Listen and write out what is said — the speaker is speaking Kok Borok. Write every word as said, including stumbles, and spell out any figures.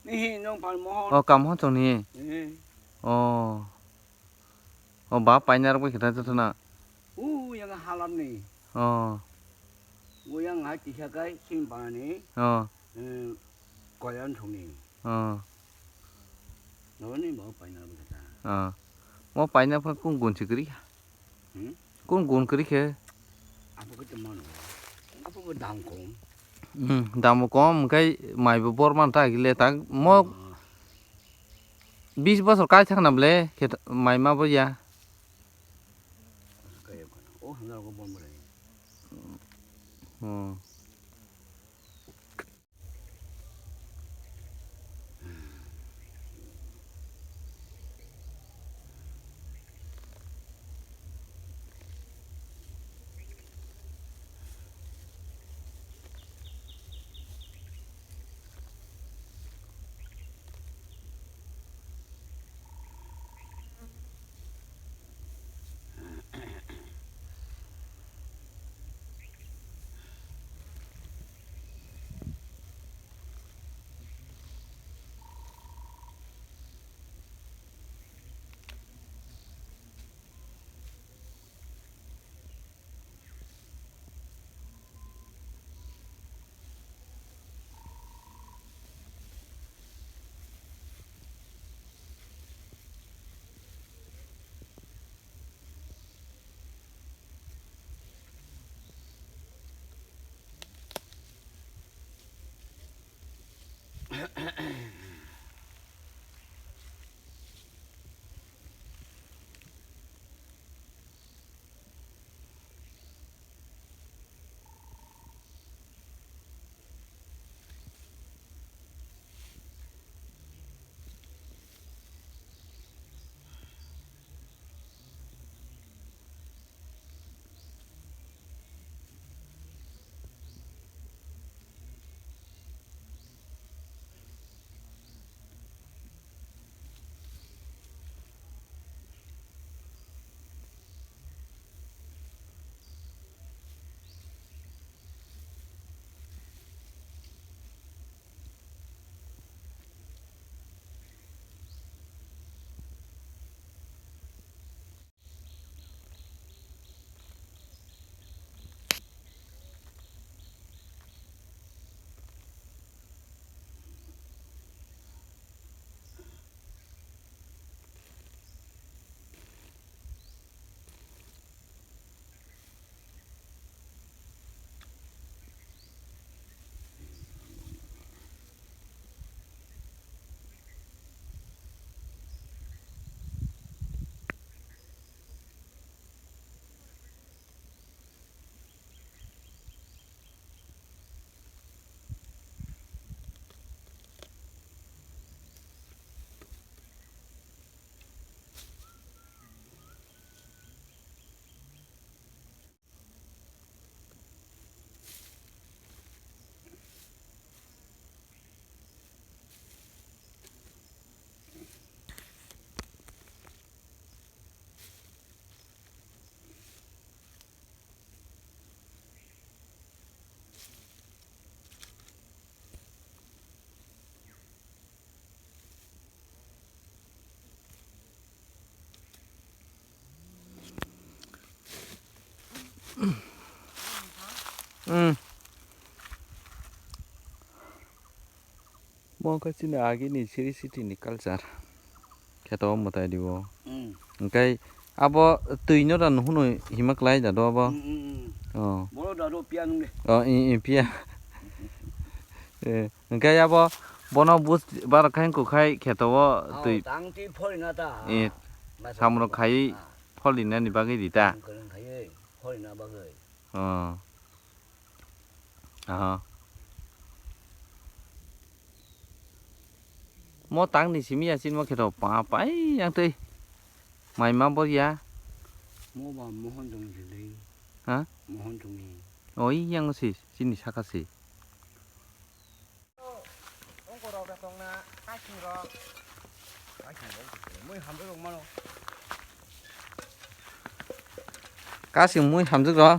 Ni nong pal mohon. Oh, kam hon chong ni. Eh. Oh. Oh, ba paina rok bai khe ta joto na. U yang halam ni. Oh. U yang ha kisa kai sing pa ni. Oh. Eh, koyan thung ni. Oh. No ni ba paina rok khe ta. Oh. Mo paina phang kung gun chikri. Hmm? Kung gun kri khe. Apo khe tongmano. Apo bo dam kom. Hmm, dam bo kom, hwnkhe mai bo bor man ta gile ta mo Ah. Bis bosor kai thang na ble khe mai ma bo ya. Kaya kono. O hamjak ko bom bre. Hmm. Hmm. Bo khe chini agini siri city ni culture. Kheto mwtai di bo. Hmm. Hwnkhe abo twi no da nuhunu hima klai da do abo. Hmm, hmm, hmm. Oh. Boro da do piya nung de. Oh, i, i, piya. Eh, hwnkhe abo bono bus bar khai kukhai kheto o Oh, twi. Tang twi phori na ta. Eh, Masa samro ko. Khai Ah. Pholi nani bagwi di ta. Ang kwrwng khai phori na bagwi. Oh. Aha. Mo tang ni simi ya sin mo kheto pa pai yang tei. Mai ma bor ya. Mo ba mohon jong jilai. Ha? Mohon jong ni. Oi yang si sini saka si. Ongko rok da tong na kasing rok. Kasing rok. Mui hamrok mano. Kasing mui hamjak rok.